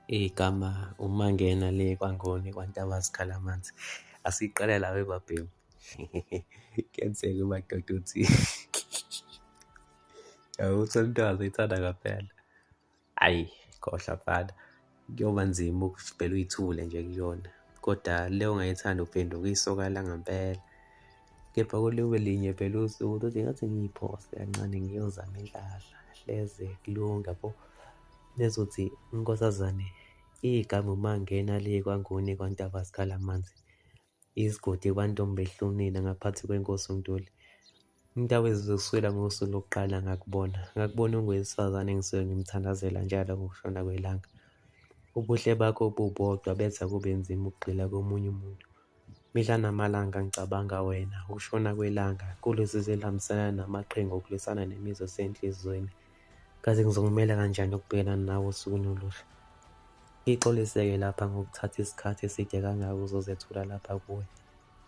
Igama uMangena le kwaNgoni kwaNtabazikhal'amanzi. Asiqale la webabhemi. Kuyenzeka madoda uthi yabo uthole intokazi oyithanda ngampela. Ayi, khohlwa mfana, kuyoba nzima ukuvele uyithule nje kuyona, koda le ongayithanda uphenduka isoka langampela. Kepha kolube linye phela usuku uthi ngathi ngiyiphose kancane ngiyozama inhlahla, hleze kulunga yabo. Bezothi uNkosazane, igama uMangena le kwaNguni kwaNtabazikhal'amanzi, isigodi kwaNtombehlunina ngaphansi kwenkosi uNtuli. Intabezizwe kusukela ngosuku lokuqala ngakubona, ngakubona ungowesifazane engisuke ngimthandazela njalo ngokushona kwelanga. Ubuhle bakho bubodwa benza kube nzima ukugxila komunye umuntu. Mihla namalanga ngicabanga wena, ukushona kwelanga kulezi elihambisana namaqhinga okulwisana nemizwa esenhliziyweni. Kaze ngizokumela kanjani ukubhekana nawe osukwini olusha? Ngixolise-ke lapha ngokuthatha isikhathi eside kangaka ukuzozethula lapha kuwe.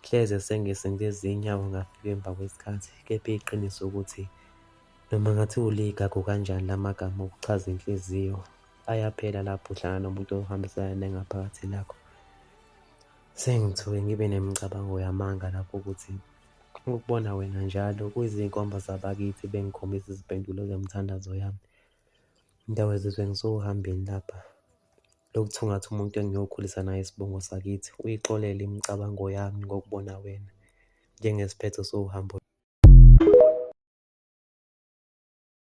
Hleze sengisinde izinyawo ngafika emva kwesikhathi, kepha iqiniso ukuthi noma ngathiwa uligagu kanjani la magama okuchaza inhliziyo, ayaphela lapho uhlangana nomuntu ohambisana nengaphakathi lakho. Sengithuke ngibe nemicabango yamanga lapho ukuthi ukubona wena njalo kuyizinkomba zabakithi bengikhombisa izimpendulo zemithandazo yami. Ndawezizwe ngisohambeni lapha lokuthungatha umuntu engiyokhulisa naye isibongo sakithi. Uyixolele imicabango yami ngokubona wena njengesiphetho sohambo.